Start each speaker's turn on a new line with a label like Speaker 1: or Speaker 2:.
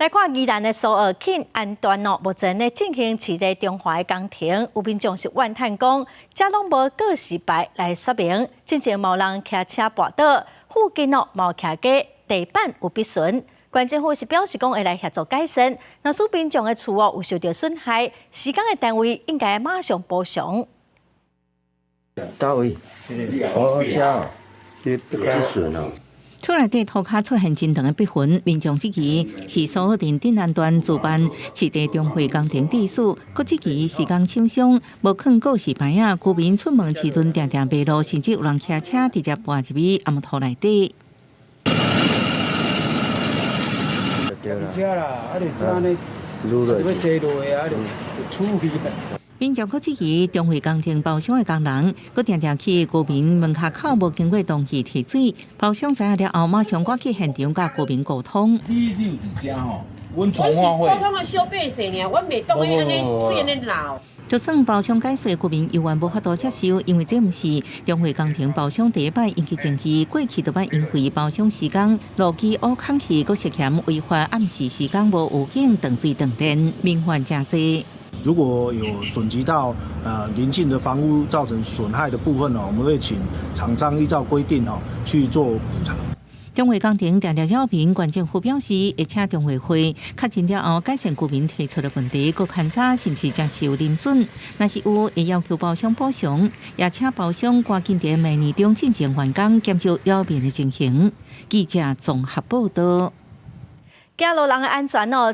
Speaker 1: 來看宜蘭的蘇澳慶安段哦，目前咧進行市地重劃的工程，有民眾是怨嘆講，遮攏無告示牌來說明，進前嘛有人騎車跋倒，附近哦嘛有徛家地板有篦痕。縣政府是表示講會來協助改善，若是民眾的厝哦有受著損害，施工的單位應該馬上補償。
Speaker 2: 佗位？哦，遮，篦痕哦。
Speaker 3: 厝內底塗跤出現真長的篦痕，民眾質疑是蘇澳鎮鎮安段主辦市地重劃工程致使，閣質疑施工廠商無囥告示牌仔，居民出門時陣定定迷路，甚至有人騎車直接跋入去阿木塗內底。
Speaker 4: 遮啦，啊就這按呢，欲坐落啊，就出去。
Speaker 3: 民眾閣質疑重劃工程包商的工人，閣定定去居民門跤口無經過同意提水，包商知影了後，馬上趕去現場佮居民溝通。
Speaker 5: 你有佇遮吼，阮重劃會。
Speaker 6: 溝通的小百姓爾，阮袂當按呢水按呢鬧。
Speaker 3: 就算包商解說，居民猶原無法度接受，因為這毋是重劃工程包商第一擺引起爭議，過去就捌因為包商施工路基挖空去，閣涉嫌違法暗時施工無預警斷水斷電，民怨誠濟。
Speaker 7: 如果有損及到鄰近的房屋造成損害的部分呢，我們會請廠商依照規定哦去做補償。
Speaker 3: 重劃工程定定擾民，縣政府表示會請重劃會確認了後，改善居民提出的問題，閣勘查是毋是真受鄰損，若是有，會要求包商補償，也請包商趕緊佇明年中進前完工，減少擾民的情形。記者綜合報道。
Speaker 1: 行路人的安全哦。